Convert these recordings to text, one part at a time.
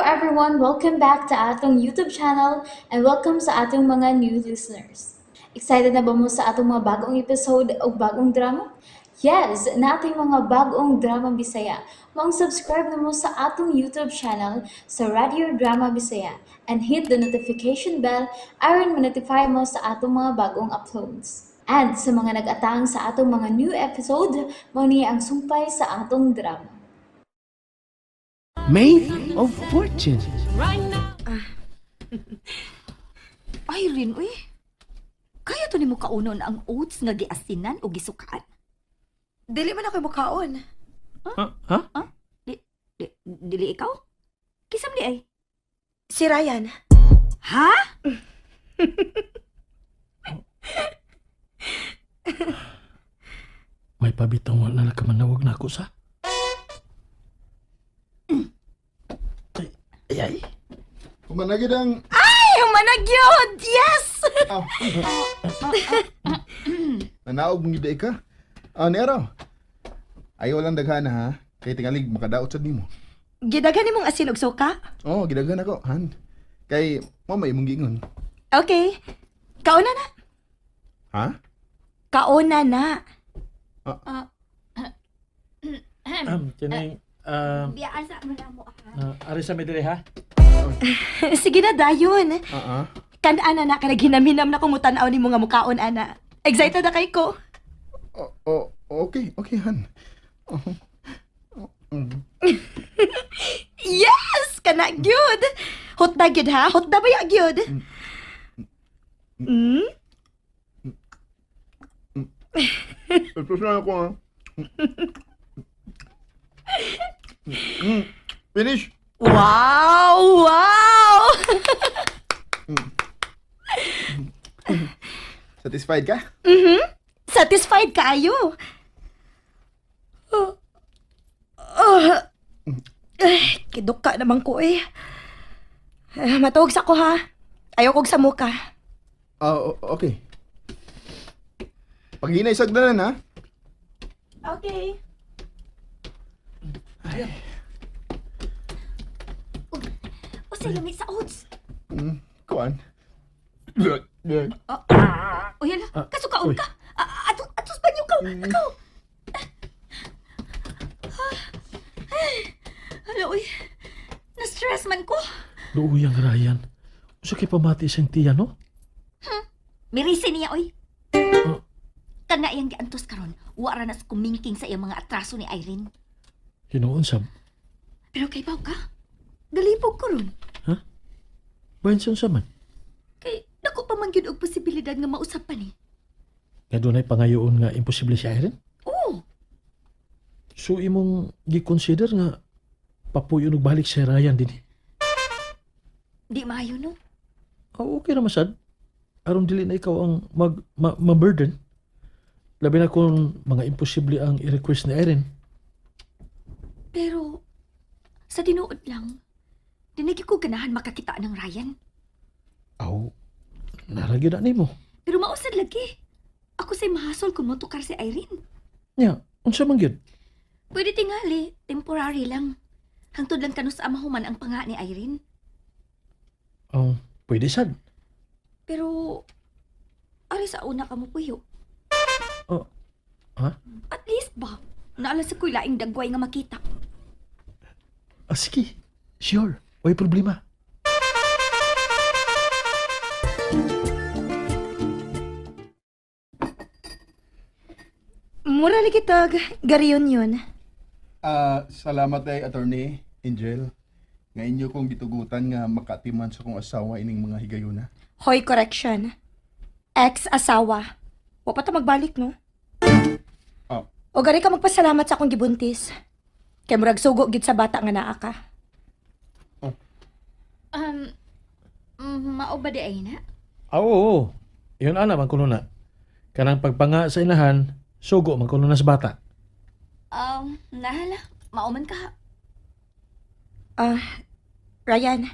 everyone! Welcome back to atong YouTube channel and welcome sa atong mga new listeners. Excited na ba mo sa atong mga bagong episode o bagong drama? Yes, naa tay mga bagong drama Bisaya. Maong subscribe na mo sa atong YouTube channel sa Radio Drama Bisaya and hit the notification bell aron ma-notify mo sa atong mga bagong uploads. And sa mga nag-atang sa atong mga new episode, mao ni ang sumpay sa atong drama. Maid of Fortune. Irene, uy. Kaya to nimo kaunon ang oats nga giasinan o gisukaan? Dili man ako mukaon. Ha? Ha? Di, di, dili ikaw? Kinsa man diay? Si Ryan. Ha? May pabitang wala na kamanawag na ako sa. Ay, ay, ay. Human na gyud ang. Ay, human na gyud! Yes! Aw. Nanaog mong gyud ka. Ah, ni araw. Ayaw lang daghan ha. Kay tingalig makadaot sad nimo. Gidaghan nimong asin og suka? Oh, gidaghan ako, han. Kay mao may imong giingon. Okay. Kauna na. Ha? Kauna na. Kining, Biyaan sa man mo ha. ari sa medre ha? Sige na dayon. Ah, ah. Kan-ana na kay naghinam-hinam na kung mutan-aw nimo nga mukaon ana. Excited na kay ko. Oh, oh, okay, okay han. Oh. Oh, Yes! Kana gyud. Hotda gyud ha. Hotda ba ya gyud? Ito na ako ha. Finish. Wow! Wow! Satisfied ka? Satisfied kaayo. Oh. Oh. Eh, kiduka naman ko eh. Eh, matuog sa ko ha. Ayaw kog sa muka. Ah, okay. Paghinay sa hagdanan ha. Okay. Unsay lami sa oats? Kuan. Uy, hala, Ah, kasukaon uy. ka. Ah, ato atos banyo ka. Ikaw. Hala, uy. Na-stress man ko. Luuyang Ryan. Usa kay pamati siyang tiya, no? Mirisi niya, oy. Ah. Kana iyang giantos karon, wa ra na sa kumingking sa iyang mga atraso ni Irene. Hinuon sab. Pero kay baw ka, galipog ko ron. Bahin siya unsa man. Kay dako pa man gyud og posibilidad nga mausap pa ni. Nga dunay pangayoon nga imposible si Irene. Oo, So imong gi-consider nga papuyo og balik si Ryan din. di maayo no. Oh, okay ra masad. Aron dili na ikaw ang mag ma-burden. Labi na kung mga imposible ang i-request ni Irene. Pero sa tinuod lang, di ko ganahan makakita ng Ryan. Aw, naa ra gyud na nimo. Pero mausad lagi. Ako say mahasol kung motukar si Irene. Nya, unsa man gyud? Pwede tingali, temporary lang. Hangtod lang kanus mahuman ang panga ni Irene. Oh, pwede sad. Pero ari sa una ka mo puyo. Oh, ha? At least ba, naa lang sa ko'y laing dagway nga makita. Ah, sige. Sure. Way problema. Mura lagi tag ga-reunion. Ah, salamat ay Attorney Angel. Nga inyo kong gitugutan nga makatiman sa kong asawa ining mga higayuna. Hoy, correction. Ex-asawa. Wa pa ta magbalik, no? Oh. O gari ka magpasalamat sa akong gibuntis. Kay murag sugo gid sa bata nga naa ka. Mao ba diay na? Ah, oo. Yun ana man kuno na. Kanang pagpanga sa inahan, sugo man kuno na sa bata. Nahala, mao man ka. Ah, Ryan.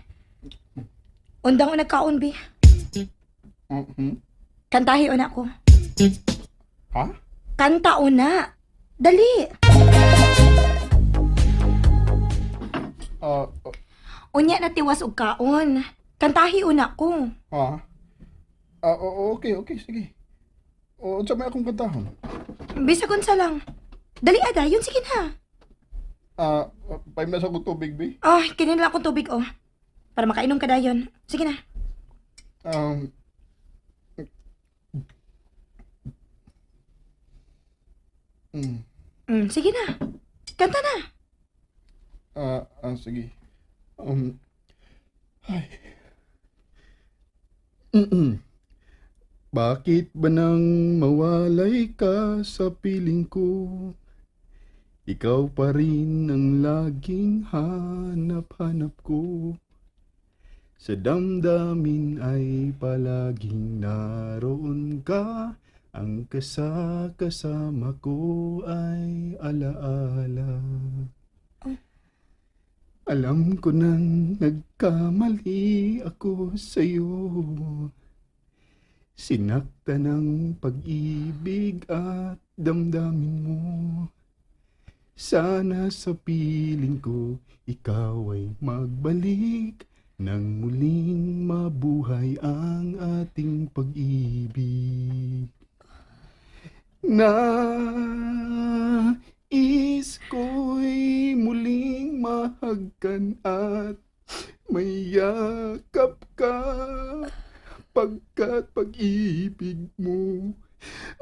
Undang unag kaon bi. Kantahi una ko. Ha? Kanta una. Dali. Ah, oh, Unya na tiwas og kaon. Kantahi una ko. Ha? Ah, oo, okay, okay, sige. O, unsa may akong kantahon? Bisag unsa lang. Dali ada, yun sige na. Ah, paim na sa akong tubig, bi. Oh, kinin lang akong tubig oh. Para makainom ka dayon. Sige na. Um, Sige na. Kanta na. Sige. Ay. Bakit ba nang mawalay ka sa piling ko? Ikaw pa rin ang laging hanap-hanap ko. Sa damdamin ay palaging naroon ka. Ang kasakasama ko ay alaala. Alam ko nang nagkamali ako sa'yo. Sinakta ng pag-ibig at damdamin mo. Sana sa piling ko, ikaw ay magbalik nang muling mabuhay ang ating pag-ibig. Nais ko'y muling mahagkan at mayakap ka pagkat pag-ibig mo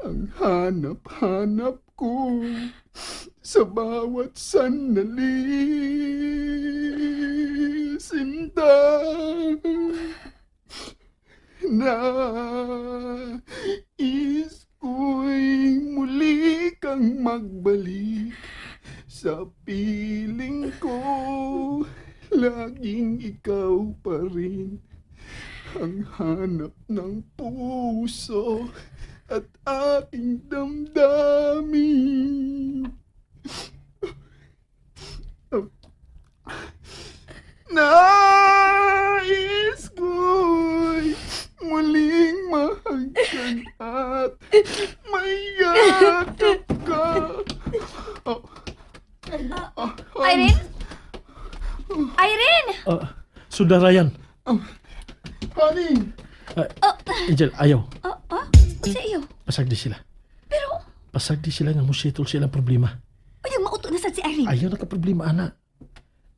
ang hanap-hanap ko sa bawat sandali. Sinta, nais ko'y muli kang magbalik sa piling ko. Laging ikaw pa rin ang hanap ng puso at aking damdamin. Nais ko'y muling mahagkan at mayakap ka. Oh. Oh, oh. Irene? Irene! Suda Ryan. Honey! Ah, Angel, ayaw. Ah, ah? Sa iyo? Pasagdi sila. Pero, Pasagdi sila nga musettle sila ang problema. ayaw mauto na sad si Irene. Ayaw na ka problema, ana.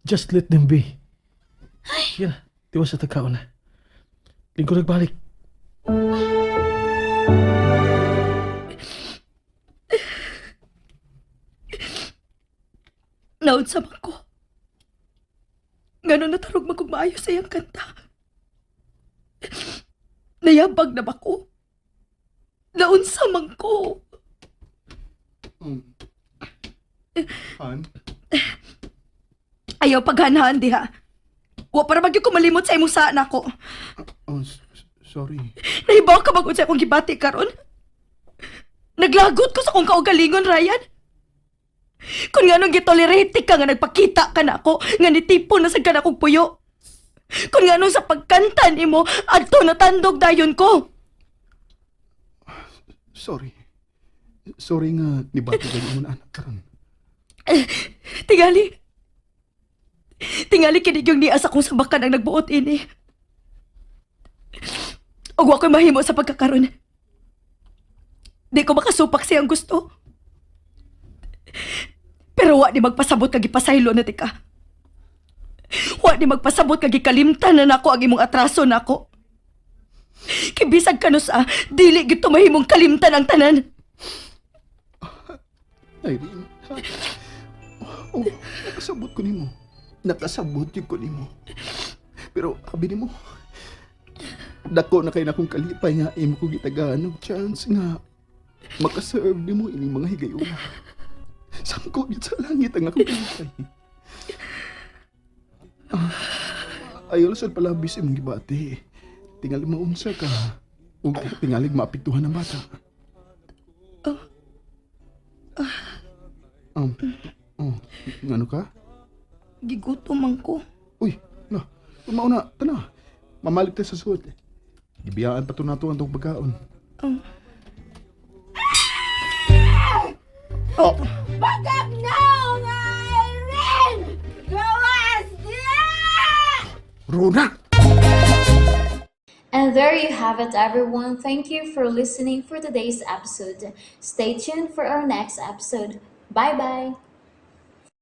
Just let them be. Sige na, tiwas sa tagkaon na. Lingkod nagbalik. Naunsa man ko. Ngano natarog man kog maayo sa iyang kanta. Nayabag na ba ko? Naunsa man ko. Han? Ayaw paghanhan diha. Wa para magyud ko malimot sa imong saan ako. Oh, sorry. Nahibaw ka bag unsa akong gibati karon? Naglagot ko sa akong kaugalingon, Ryan. Kung nga nung gitolerate ka nga nagpakita ka na ako, nga nitipo na sa ka na akong puyo. Kung nga nung sa pagkanta nimo, adto natandog dayon ko. Sorry. Sorry nga nibati kayo mo na anak karon. Tingali. Tingali kinig yung nias akong sabakan ang nagbuot ini. Ug wa ko'y mahimo sa pagkakaron. Di ko makasupak siyang gusto. Pero wa ni magpasabot kag gipasaylo na tika. Wa ni magpasabot kag gikalimtan na nako ang imong atraso nako. Kay bisag kanus-a, dili gid to mahimong kalimtan ang tanan. Irene, ha? Oh, nakasabot ko nimo. Nakasabot yun ko nimo. Pero abi nimo, dako na kay na akong kalipay nga imo ko gitagaan og chance nga makaserve nimo ining mga higayuna. Sangko gyud sa langit ang akong kalipay. Ah, ayaw lang sad palabis imong gibati. Tingali maunsa ka. Ug tingalig maapektuhan ang bata. Oh, ano ka? Gigutom man ko. Uy, na, tumauna, tana. Mamalik tayo sa suot. Gibiyaan pa to nato ang tong pagkaon. Oh. Pagkagnaw nga, Irene! Gawas niya! Rona! And there you have it, everyone. Thank you for listening for today's episode. Stay tuned for our next episode. Bye bye.